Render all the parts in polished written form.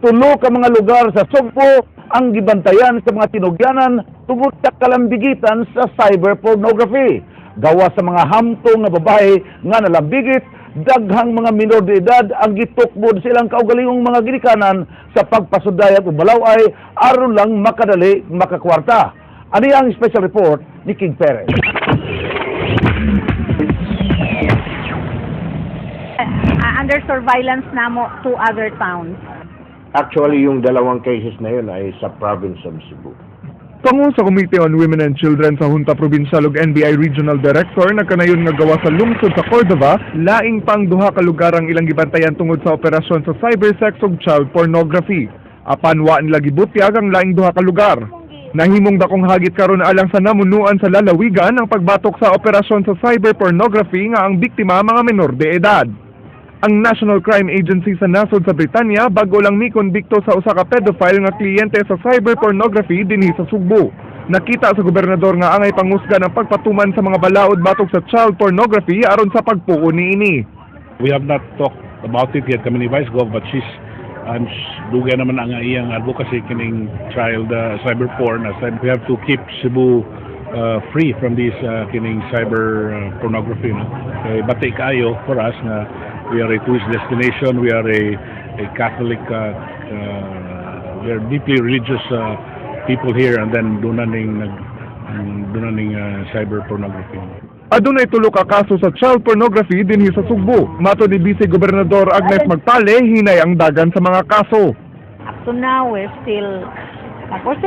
Tulo ka mga lugar sa Sugbo ang gibantayan sa mga tinugyanan tungod sa kalambigitan sa cyber pornography. Gawa sa mga hamtong nga babae nga nalambigit, daghang mga minor de edad ang gitukbod silang kaugalingong mga ginikanan sa pagpasudayag og balaway aron lang makadali makakwarta. Ani ang special report ni King Perez. Under surveillance namo two other towns. Actually, yung dalawang cases na yun ay sa province of Cebu. Pangu sa Committee on Women and Children sa Junta Provincial ug NBI Regional Director nagkanayon nga gawa sa lungsod sa Cordova, laing pang duha ka lugar ang ilang gibantayan tungod sa operasyon sa cybersex ug child pornography. Apan wa nila gibutyag ang laing duha ka lugar. Nahimong dakong hagit karon alang sa namunuan sa lalawigan ang pagbatok sa operasyon sa cyber pornography nga ang biktima mga menor de edad. Ang National Crime Agency sa nasod sa Britanya bago lang mikonbikto sa usa ka pedophile nga kliyente sa cyber pornography dinhi sa Sugbo. Nakita sa gobernador nga angay pangusga ng pagpatuman sa mga balaod batok sa child pornography aron sa pagpuo niini. We have not talked about it yet kami ni Vice Gov, but she's dugay naman ang iyang advocacy kining child cyber porn. As we have to keep Cebu free from this kining cyber pornography, no? Kay bati kaayo for us nga we are a tourist destination, we are a Catholic, we are deeply religious people here, and then doon na ning cyber pornography. Adunay tulo ka kaso sa child pornography dinhi sa Sugbo. Matod ni Vice Gobernador Agnes Magpale, hinay ang dagan sa mga kaso. Up to now, we're still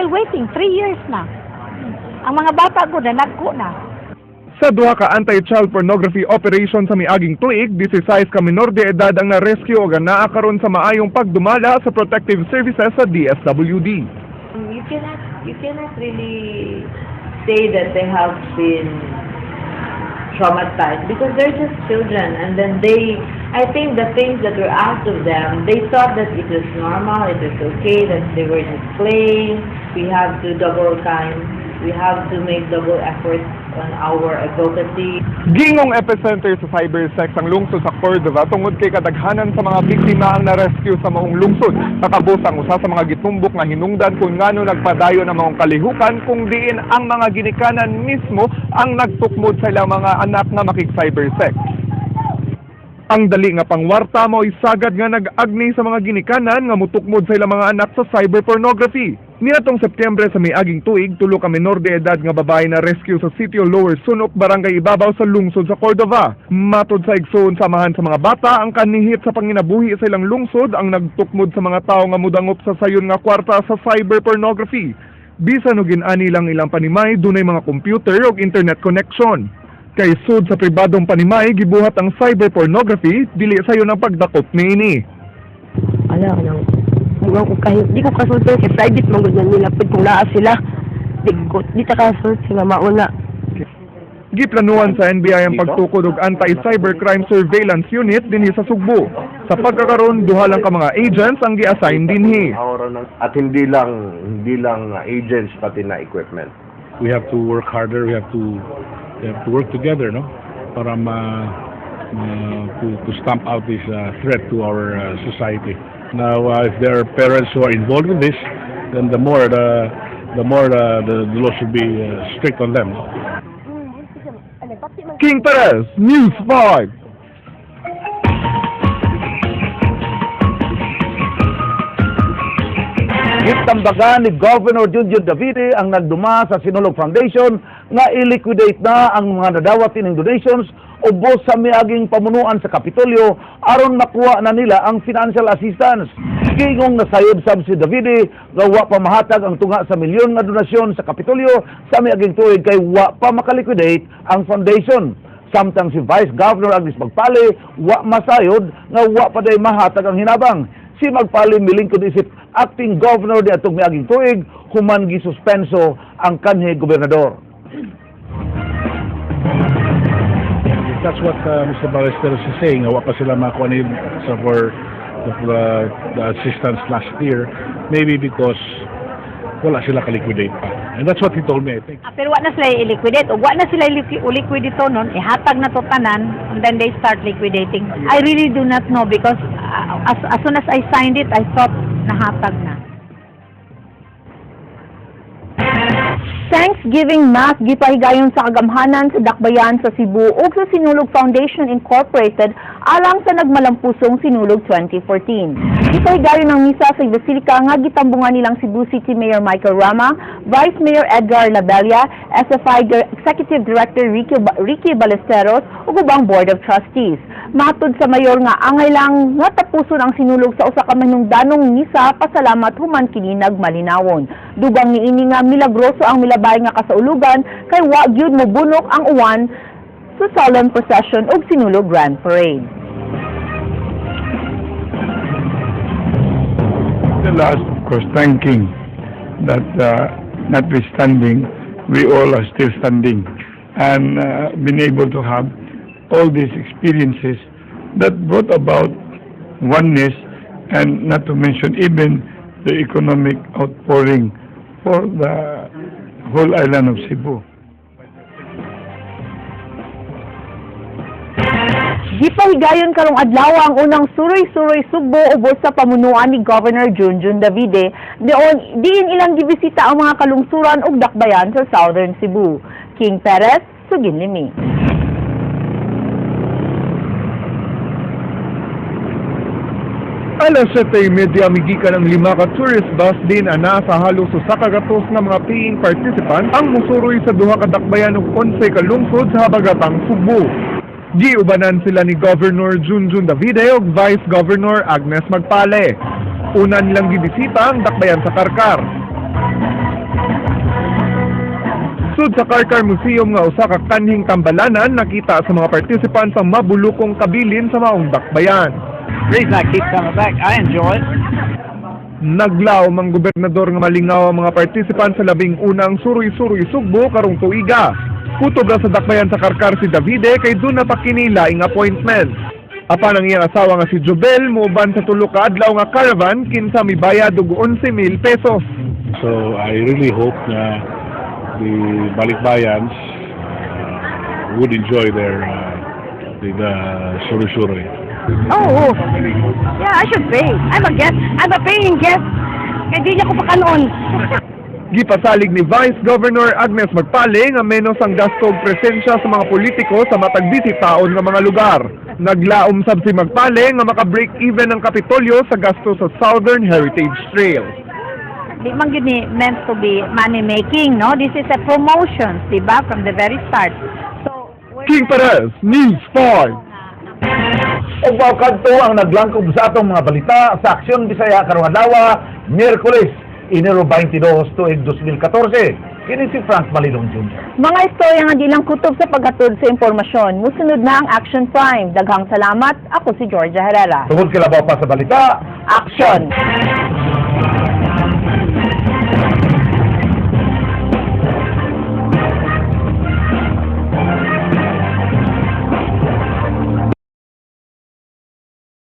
waiting. 3 years na. Ang mga bata ko na, nagko na. Sa duha ka anti-child pornography operation sa miaging tuig, 16 ka menor de edad ang na-rescue ug naa karon sa maayong pagdumala sa protective services sa DSWD. You cannot really say that they have been traumatized because they're just children, and then they I think the things that were asked of them, they thought that it was normal, it was okay, that they were just playing. We have to double time, we have to make double efforts on our advocacy. Gingong epicenter sa cybersex ang lungsod sa Cordova tungod kay kadaghanan sa mga biktima ang na-rescue sa maong lungsod. Nakabos ang usa sa mga gitumbok nga hinungdan kung ngano nagpadayon ang maong kalihukan, kung diin ang mga ginikanan mismo ang nagtukmod sa ilang mga anak nga makig-cybersex. Ang dali nga pangwarta mao'y sagad nga nag-agni sa mga ginikanan nga mutukmod sa ilang mga anak sa cyber pornography. Niadtong Setyembre sa miaging tuig, tulo ka menor de edad nga babae na rescue sa sitio Lower Sunok, Barangay Ibabaw sa lungsod sa Cordova. Matod sa igsoon samahan sa mga bata, ang kanihit sa panginabuhi sa ilang lungsod ang nagtukmod sa mga tao nga mudangop sa sayon nga kwarta sa cyber pornography. Bisan og ani lang ilang panimay, dunay mga computer ug internet connection. Kay sud sa pribadong panimay gibuhat ang cyber pornography, dili sayon ang pagdakop niini. Ala nang mugang ko kahit di ko kasulti kay private man gud na nila pud kung naa sila di ta kasulti nga mauna. Giplanuhan sa NBI ang pagtukod og anti-cybercrime surveillance unit dinhi sa Sugbo. Sa pagkakaron, duha lang ka mga agents ang gi-assign dinhi. At hindi lang agents, pati na equipment. We have to work harder. We have to work together, no? Para to stamp out this threat to our society. Now, if there are parents who are involved in this, then the more the law should be strict on them. King Perez, News 5. Gitambagan ni Governor Junjun Davide ang nagduma sa Sinulog Foundation nga i-liquidate na ang mga nadawat ining donations ubos sa miaging pamunuan sa Kapitolyo aron makuha na nila ang financial assistance. Gingong nasayod sab si Davide nga wa pa mahatag ang tunga sa milyon nga donasyon sa Kapitolyo sa miaging tuig kay wa pa makaliquidate ang foundation. Samtang si Vice Governor Agnes Magpale wa masayod nga wa pa day mahatag ang hinabang. Si Magpale milingkod isip acting governor di atong miaging tuig human gisuspenso ang kanhi gobernador. If that's what Mr. Ballesteros is saying, wa pa sila makuha ni sa for the assistance last year, maybe because wala sila ka-liquidate pa. And that's what he told me, I think. Ah, pero wa na sila i-liquidate. Ug wa na sila i-liquidate nun, ihatag na to tanan, and then they start liquidating. I really do not know because as soon as I signed it, I thought Nahatag na. Thanksgiving Mass gipahigayon sa kagamhanan sa Dakbayan sa Cebu ug sa Sinulog Foundation Incorporated alang sa nagmalampusong Sinulog 2014. Gipahigayon ang misa sa Basilica nga gitambungan nilang Cebu City Mayor Michael Rama, Vice Mayor Edgar Labella, SFI Executive Director Ricky Ballesteros ug ubang Board of Trustees. Matud sa mayor nga angay lang nga tapuson ang Sinulog sa usa ka mahinungdanong misa pasalamat human kini nagmalinawon. Dugang niini nga milagroso ang milabay nga kasaulugan kay wa gyud mobunok ang uwan sa solemn procession ug Sinulog Grand Parade. The last, of course, thanking that notwithstanding, we all are still standing and been able to have all these experiences that brought about oneness and not to mention even the economic outpouring for the whole island of Cebu. Gipahigayon karong adlaw ang unang Suroy-Suroy Sugbo ubos sa pamunuan ni Governor Junjun Davide. Dion diin ilang gibisita ang mga kalungsuran ug dakbayan sa Southern Cebu. King Perez, Suginlimi. Alas 7:30 migikan ang 5 ka tourist bus din ana sa halos 1,100 nga mga paying participant ang musuroy sa duha ka dakbayan ug 11 ka lungsod sa habagatang Sugbo. Giubanan sila ni Governor Junjun Davide ug Vice Governor Agnes Magpale. Una nilang gibisita ang dakbayan sa Karkar. Sud sa Karkar Museum nga usa ka kanhing tambalanan, nakita sa mga participants ang mabulukong kabilin sa maong dakbayan. Reason I keep coming back, I enjoy it. Naglaom ang gobernador nga malingaw ang mga participant sa 11ng Suroy-Suroy Sugbo karong tuiga. Kutob ra sa dakbayan sa Karkar si Davide kay doon na pa kini laing appointment. Apan ang iyang asawa nga si Jobel muuban sa tulo ka adlaw nga caravan kinsa mibayad og 11,000 pesos. So I really hope na the balikbayans would enjoy their the Suroy-Suroy. Oh, yeah, I should pay. I'm a guest. I'm a paying guest. Kaya di niya ko pakanoon. Gipasalig ni Vice Governor Agnes Magpale nga menos ang gasto og presensya sa mga politiko sa matag bisitaon nga mga lugar. Naglaom sab si Magpale nga maka-break even ang Kapitolyo sa gasto sa Southern Heritage Trail. Di man gyud ni meant to be money making, no? This is a promotion, di ba, from the very start. So, we're King Perez, News 5. Ug mao kadto ang naglangkob sa atong mga balita sa Aksyon Bisaya karong adlaw, Miyerkules, Enero 22, tuig 2014. Kini si Frank Malilong Jr. Mga istorya nga di lang kutob sa paghatod sa impormasyon. Musunod na ang Action Prime. Daghang salamat. Ako si Georgia Herrera. Tungod kilabaw pa sa balita, Action!